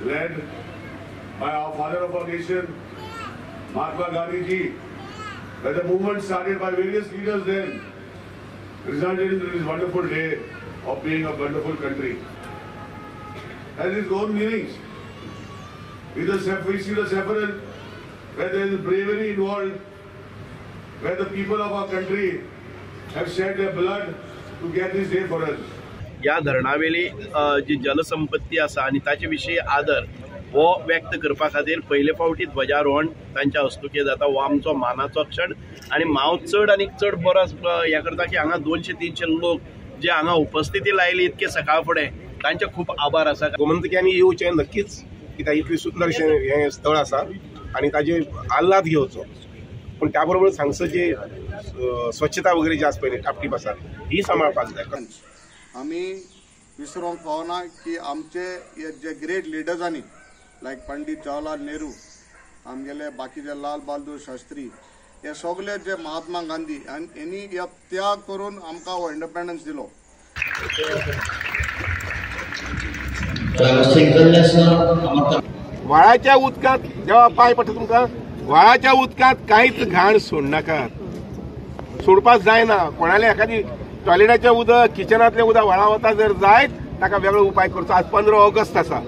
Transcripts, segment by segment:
led by our father of our nation, Mahatma Gandhi ji, where the movement started by various leaders then, resulted in this wonderful day of being a wonderful country. Has its own meanings. We see the saffron, where there is bravery involved, where the people of our country have shed their blood to get this day for us. ह्या धरणावेली जी जलसंपत्ती आसा आनी ताचे विशीं आदर हो व्यक्त करपा खातीर पयले फावटी ध्वजारोहण तांच्या हस्तुकी जाता. हो आमचो मानाचो क्षण आनी हांव चड आनी चड बरो हें करता की हांगा 200-300 लोक जे हांगा उपस्थिती लायली इतके सकाळ फुडें तांचे खूब आभार आसा. गोमंतक्यांनी येवचें नक्कीच, कित्याक इतलें सुंदरशें हें स्थळ आसा आनी ताजे आल्हाद घेवचो. पूण त्या बरोबर हांगसर जी स्वच्छता वगैरे जी आसा पळय टापटीप आसा ही सांबाळपाक जाय. आमी विसरोंक फावना की आमचे हे जे ग्रेट लिडर्सांनी लायक पंडीत जवाहरलाल नेहरू, आमगेले बाकीचे लाल बहादूर शास्त्री, हे सगळे जे महात्मा गांधी हेणी हे त्याग करून आमकां हो इंडिपेंडन्स दिलो. व्हाळाच्या उदकांत जेव्हा पांय पडटा तुमकां, व्हाळाच्या उदकांत कांयच घाण सोडनाका, सोडपाक जायना. कोणाले एखादी टॉयलेटाचें उदक, किचनांतलें उदक व्हाळा वता जर जायत ताका वेगळो उपाय करचो. आज 15 ऑगस्ट आसा.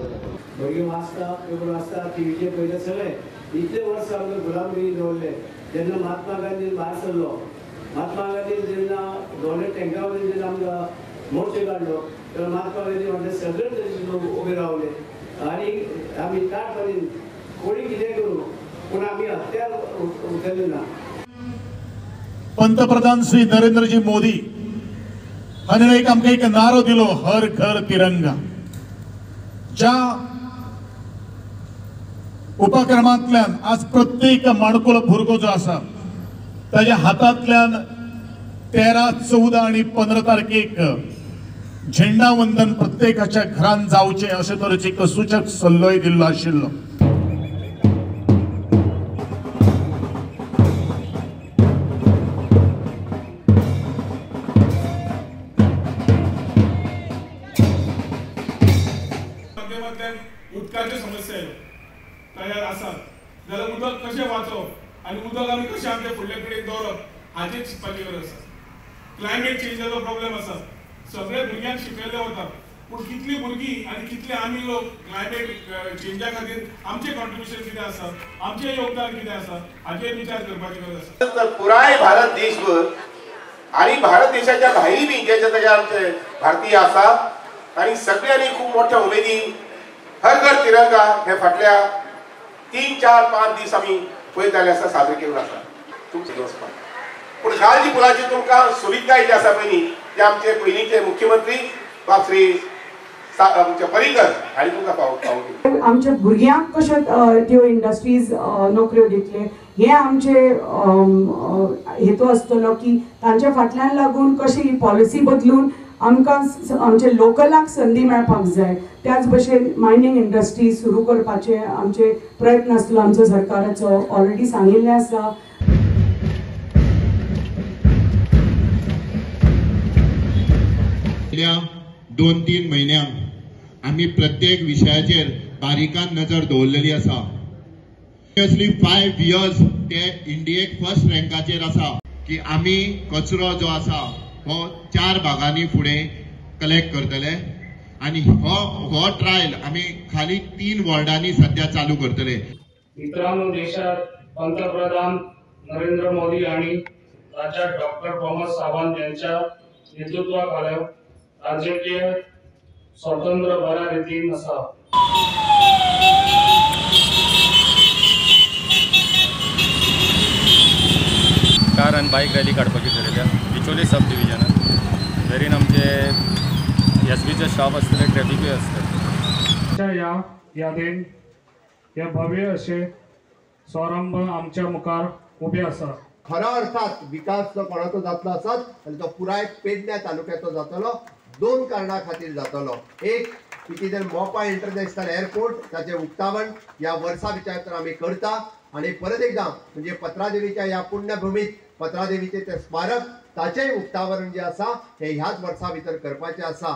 भुरगीं वाचता, पेपर वाचता, टिवीचेर पळयता सगळें. इतले वर्सां आमकां गुलामगिरी दवरले. जेन्ना महात्मा गांधी भायर सरलो, महात्मा गांधी जेन्ना दोने टँका वयल्यान जेन्ना आमकां मोर्चो काडलो तेन्ना महात्मा गांधी म्हणले सगळे तरेचे लोक उबे रावले आनी आमी ताटपणी कोणी कितें करूं पूण आमी हत्यार उखल्ले ना. पंतप्रधान श्री नरेंद्रजी मोदी हांणी एक आमकां एक नारो दिलो, हर घर तिरंगा. ज्या उपक्रमांतल्यान आज प्रत्येक माणकुलो भुरगो जो आसा ताज्या हातांतल्यान 13, 14 आनी 15 तारखेक झेंडा वंदन प्रत्येकाच्या घरान जावचें अशे तरेचो एक सूचक सल्लोय दिल्लो आशिल्लो. उदकाच्यो समस्या तयार आसात जाल्यार उदक कशें वाचोवप आनी उदक आमी कशें आमच्या फुडल्या पिळगेक दवरप हाचेर चिंतपाची गरज आसा. क्लायमेट चेंजाचो प्रॉब्लेम आसा, सगळे भुरग्यांक शिकयल्ले वता पूण कितलीं भुरगीं आनी कितले आमी लोक क्लायमेट चेंजा खातीर आमचें कॉन्ट्रिब्युशन कितें आसा, आमचें योगदान कितें आसा हाचेर विचार करपाची गरज आसा. तर पुराय भारत देशभर आनी भारत देशाच्या भायरी बी जे जे आमचे भारतीय आसा आनी सगळ्यांनी खूब मोठ्या उमेदीन हर घर तिरंगा हे फाटल्या 3, 4, 5 दीस आमी पळयत आयले आसा, साजरे केल्लो आसा. तुमचें वचपाक पूण गालजी पुलाची तुमकां सोबीतकाय जी आसा पळय ते आमचे पयलींचे मुख्यमंत्री बाब श्री आमचे पर्रीकर हांणी तुमकां पावोवन. आमच्या भुरग्यांक कशें त्यो इंडस्ट्रीज नोकऱ्यो दितले हे आमचे हेतू आसतलो की तांच्या फाटल्यान लागून कशी ही पॉलिसी बदलून आमकां आमचे लोकलाक संदी मेळपाक जाय. त्याच भशेन मायनींग इंडस्ट्री सुरू करपाचे आमचे प्रयत्न आसतलो आमचो सरकाराचो, ऑलरेडी सांगिल्लें आसा. 2-3 म्हयन्यांक आमी प्रत्येक विशयाचेर बारीकान नजर दवरलेली आसा. असली 5 इयर्स ते इंडियेक फर्स्ट रँकाचेर आसा की आमी कचरो जो आसा हो 4 भागांनी फुडें कलेक्ट करतले आनी हो ट्रायल आमी खाली 3 वॉर्डांनी सध्या चालू करतले. मित्रांनो, देशात पंतप्रधान नरेंद्र मोदी आणि राज्यात डॉक्टर प्रमोद सावंत यांच्या नेतृत्वाखाली राजकीय स्वातंत्र्य बऱ्या रीतीन आसा. कार आनी बायक रॅली काडपाची ठरयल्या बिचोली सब डिविजनान. वेरीन आमचे एस बीचे स्टाफ आसतले, ट्रॅफिकूय आसतले. ह्या यादीन हे भव्य अशे संरंभ आमच्या मुखार उबे आसा. खरो अर्थात विकास जो कोणाचो जातलो आसत आनी तो पुराय पेडण्या तालुक्याचो जातलो. 2 कारणां खातीर जातलो. एक की जर मोपा इंटरनॅशनल एअरपोर्ट ताचें उक्तावण ह्या वर्सा भितर आमी करता आनी परत एकदां म्हणजे पत्रादेवीच्या ह्या पुण्यभुमीत पत्रादेवीचें तें स्मारक ताचेंय उक्तावण जें आसा हें ह्याच वर्सा भितर करपाचें आसा.